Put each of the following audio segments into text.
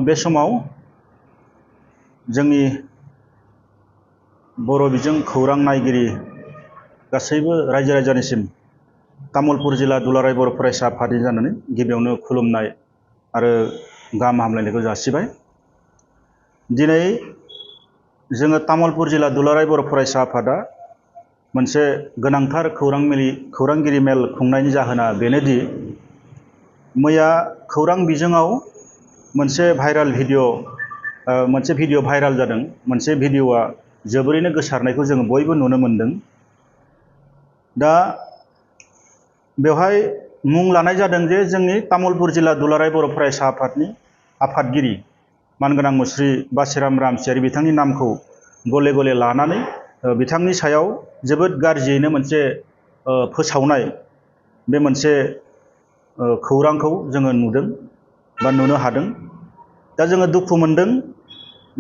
बे समाव जोंनि बर' बिजों खौरां नायगिरि गासैबो रायजो राजानिसिम तामुलपुर जिल्ला दुलाराय बर' फरायसा आफादनि जानानै गिबियावनो खुलुमनाय आरो गाहाम हामलायनायखौ जासिबाय। दिनै जोङो तामुलपुर जिल्ला दुलाराय बर' फरायसा आफादा मोनसे गोनांथार खौरांगिरि मेल खुंनायनि जाहोना बेनोदि मैया खौरां बिजोङाव मोनसे भिडिअ भाइराल जादों। मोनसे भिडिअआ जोबोरैनो गोसारनायखौ जोङो बयबो नुनो मोनदों। दा बेवहाय मुं लानाय जादों जे जोंनि तामुलपुर जिल्ला दुलाराय बर' फरायसा आफादनि आफादगिरि मानगोनां मुस्रि बासिराम रामसियारि बिथांनि नामखौ गले गले लानानै बिथांनि सायाव जोबोद गाज्रियैनो मोनसे फोसावनाय बे मोनसे खौरांखौ जोङो नुदों बा नुनो हादों। दा जोङो दुखु मोनदों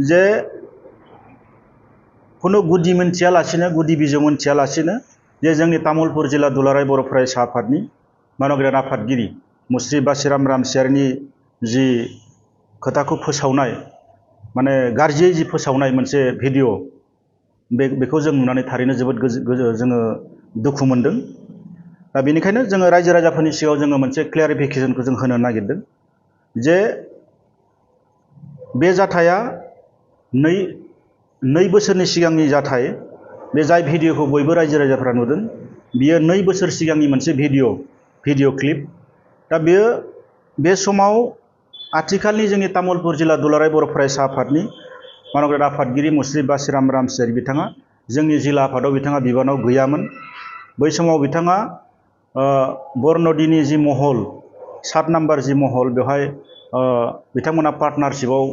जे खुनु गुदि बिजौ मोनथियालासिनो जे जोंनि तामुलपुर जिल्ला दुलाराय बर' फरायसा आफादनि मानगोनां आफादगिरि मुस्रि बासिराम रामसियारिनि जि खोथाखौ फोसावनाय माने गाज्रियै जि फोसावनाय मोनसे भिडिअ बेखौ जों नुनानै थारैनो जोबोद जोङो दुखु मोनदों। दा बेनिखायनो जोङो रायजो राजाफोरनि सिगाङाव जोङो मोनसे क्लियारिफिकेसनखौ जों होनो नागिरदों जे बे जाथाया नै बोसोरनि सिगांनि जाथाय। बे जाय भिडिअखौ बयबो रायजो राजाफ्रा नुदों बियो 2 बोसोर सिगांनि मोनसे भिडिअ क्लिप। दा बेयो बे समाव आथिखालनि जोंनि तामुलपुर जिल्ला दुलाराय बर' फरायसा आफादनि मानगोनां आफादगिरि मुस्रि बासिराम रामसियारि बिथाङा जोंनि जिल्ला आफादाव बिथाङा बिबानाव गैयामोन। बै समाव बिथाङा बरन'दिनि जि महल 7 नाम्बार जि महल बेवहाय बिथांमोना पार्टनारशिपआव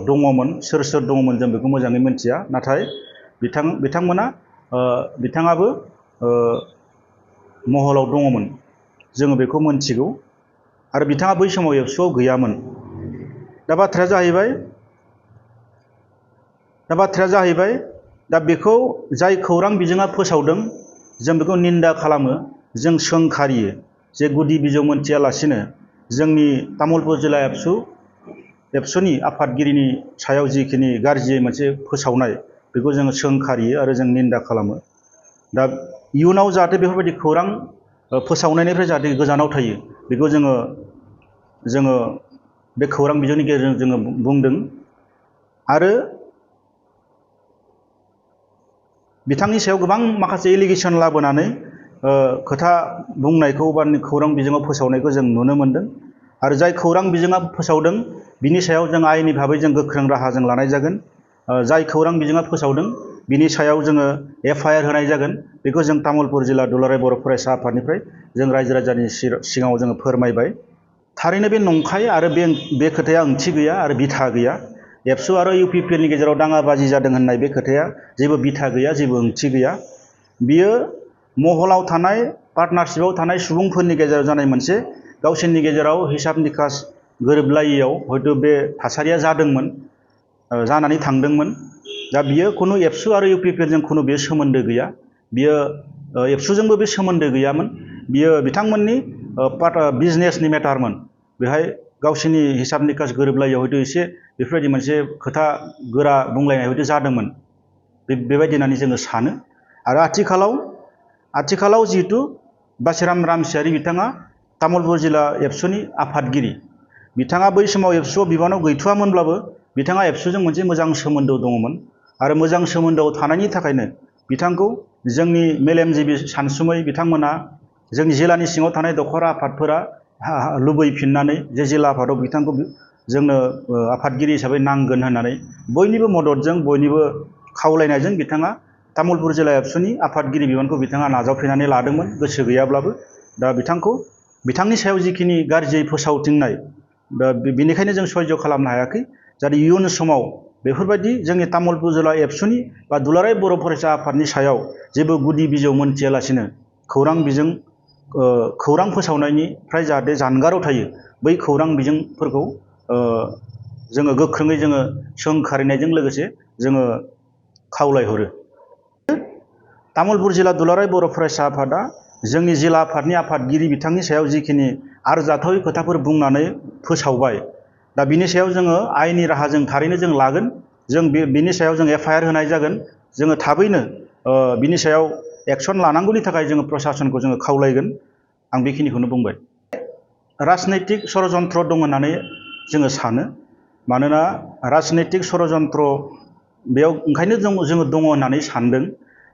दङमोन। सोर दङमोन जों बेखौ मोजाङै मिथिया, नाथाय बिथाङाबो महलाव दङमोन, जोङो बेखौ मोनथिगौ। आरो बिथाङा बै समाव एबसुआव गैयामोन। दा बाथ्राया जाहैबाय दा बेखौ जाय खौरां बिजोङा फोसावदों जों बेखौ निन्दा खालामो, जों सोंखारियो जे गुदि बिजौ मोनथियालासिनो जोंनि तामुलपुर जिल्ला एबसुनि आफादगिरिनि सायाव जिखिनि गाज्रियै मोनसे फोसावनाय बेखौ जोङो सोंखारियो आरो जों निन्दा खालामो। दा इयुनाव जाहाथे बेफोरबायदि खौरां फोसावनायनिफ्राय जाहाथे गोजानाव थायो बेखौ जोङो बे खौरां बिजोंनि गेजेरजों जोङो बुंदों। आरो बिथांनि सायाव गोबां माखासे एलिगेसन लाबोनानै खोथा बुंनायखौ बा खौरां बिजोङाव फोसावनायखौ जों नुनो मोनदों। आरो जाय खौरां बिजोङा फोसावदों बिनि सायाव जों आयेननि भाबै जों गोख्रों राहा जों लानाय जागोन। जाय खौरां बिजोङा फोसावदों बिनि सायाव जोङो FIR होनाय जागोन। बेखौ जों तामुलपुर जिल्ला दुलाराय बर' फरायसा आफादनिफ्राय जों रायजो राजानि सिगाङाव जोङो फोरमायबाय। थारैनो बे नंखाय आरो बे खोथाया ओंथि गैया आरो बिथा गैया। एबसु आरो UPPLनि गेजेराव दाङाबाजि जादों होननाय बे खोथाया जेबो बिथा गैया, जेबो ओंथि गैया। बियो महलाव थानाय पार्टनारशिपआव थानाय सुबुंफोरनि गेजेराव जानाय मोनसे गावसोरनि गेजेराव हिसाब निकास गोरोबलायियाव हयथ' बे थासारिया जानानै थांदोंमोन। दा बियो खुनु एबसु आरो UPPLजों खुनु बे सोमोन्दो गैया। बियो एबसुजोंबो बे सोमोन्दो गैयामोन। बियो बिथांमोननि बिजनेसनि मेटारमोन। बेहाय गावसोरनि हिसाब निकास गोरोबलायियाव हयथ' एसे बेफोरबायदि मोनसे खोथा गोरा बुंलायनाय हयथ' जादोंमोन, बेबायदि होननानै जोङो सानो। आरो आथिखालाव जिहेतु बासिराम रामसियारि बिथाङा तामुलपुर जिल्ला एबसुनि आफादगिरि, बिथाङा बै समाव एबसुआव बिबानाव गैथ'वामोनब्लाबो बिथाङा एबसुजों मोनसे मोजां सोमोन्दो दङमोन। आरो मोजां सोमोन्दोआव थानायनि थाखायनो बिथांखौ जोंनि मेलेमजिबि सानसुमै बिथांमोना जोंनि जिल्लानि सिङाव थानाय दखरा आफादफोरा लुबैफिननानै जे जिल्ला आफादाव बिथांखौ जोंनो आफादगिरि हिसाबै नांगोन होननानै बयनिबो मददजों बयनिबो खावलायनायजों बिथाङा तामुलपुर जिल्ला एबसुनि आफादगिरि बिबानखौ बिथाङा नाजावफैनानै लादोंमोन, गोसो गैयाब्लाबो। दा बिथांनि सायाव जिखिनि गाज्रियै फोसावथिंनाय, दा बेनिखायनो जों सयज' खालामनो हायाखै। जाहाथे इयुन समाव बेफोरबायदि जोंनि तामुलपुर जिल्ला एबसुनि बा दुलाराय बर' फरायसा आफादनि सायाव जेबो गुदि बिजौ मोनथियालासिनो खौरां फोसावनायनिफ्राय जाहाथे जानगाराव थायो, बै खौरां बिजोंफोरखौ जोङो गोख्रोङै जोङो सोंखारिनायजों लोगोसे जोङो खावलायहरो। तामुलपुर जिल्ला दुलाराय बर' फरायसा आफादा जोंनि जिल्ला आफादनि आफादगिरि बिथांनि सायाव जिखिनि आरजाथावै खोथाफोर बुंनानै फोसावबाय, दा बिनि सायाव जोङो आयेननि राहाजों थारैनो जों लागोन। जों बिनि सायाव जों FIR होनाय जागोन। जोङो थाबैनो बिनि सायाव एक्सन लानांगौनि थाखाय जोङो प्रसासनखौ जोङो खावलायगोन। आं बेखिनिखौनो बुंबाय। राजनैतिक षड़यन्त्र दं होननानै जोङो सानो। मानोना राजनैतिक षड़यन्त्र बेयाव ओंखायनो जोङो दङ होननानै सानदों।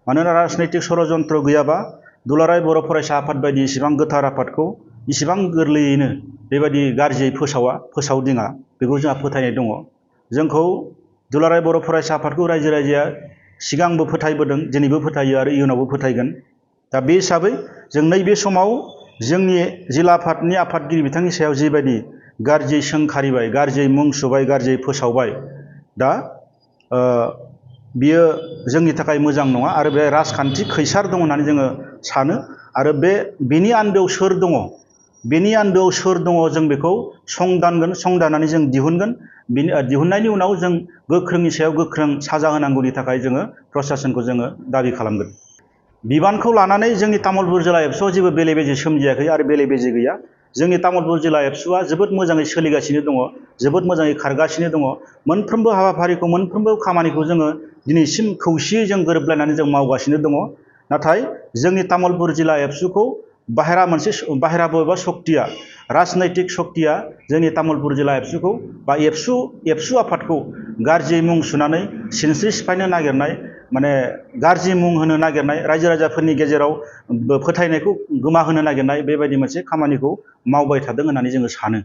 मानोना राजनैतिक षड़यन्त्र गैयाबा दुलाराय बर' फरायसा आफाद बायदि इसिबां गोथार आफादखौ इसिबां गोरलैयैनो बेबायदि गाज्रियै फोसावदिङा बेखौ जोंहा फोथायनाय दङ। जोंखौ दुलाराय बर' फरायसा आफादखौ रायजो राजाया सिगांबो फोथायबोदों, दिनैबो फोथायो आरो इयुनावबो फोथायगोन। दा बे हिसाबै जों नैबे समाव जोंनि जिल्ला आफादनि आफादगिरि बिथांनि सायाव जिबायदि गाज्रियै सोंखारिबाय, गाज्रियै मुं सुबाय, गाज्रियै फोसावबाय, दा बियो जोंनि थाखाय मोजां नङा आरो बे राजखान्थि खैसार दं होननानै जोङो सानो। आरो बेनि आन्दोआव सोर दङ, बेनि आन्दोआव सोर दङ जों बेखौ संदानगोन, संदाननानै जों दिहुनगोन। दिहुननायनि उनाव जों गोख्रोंनि सायाव गोख्रों साजा होनांगौनि थाखाय जोङो प्रसासनखौ जोङो दाबि खालामगोन। बिबानखौ लानानै जोंनि तामुलपुर जिल्ला एबसुआव जेबो बेले बेजे सोमजियाखै आरो बेले बेजे गैया। जोंनि तामुलपुर जिल्ला एबसुआ जोबोद मोजाङै सोलिगासिनो दङ, जोबोद मोजाङै खारगासिनो दङ। मोनफ्रोमबो हाबाफारिखौ, मोनफ्रोमबो खामानिखौ जोङो दिनैसिम खौसेयै जों गोरोबलायनानै जों मावगासिनो दङ। नाथाय जोंनि तामुलपुर जिल्ला एबसुखौ बाहेरा बबेबा सक्तिया, राजनैतिक सक्तिया जोंनि तामुलपुर जिल्ला एबसुखौ बा एबसु आफादखौ गाज्रि मुं सुनानै सिनस्रि सिफायनो नागिरनाय, माने गाज्रि मुं होनो नागिरनाय, रायजो राजाफोरनि गेजेराव फोथायनायखौ गोमाहोनो नागिरनाय बेबायदि मोनसे खामानिखौ मावबाय थादों होननानै जोङो सानो।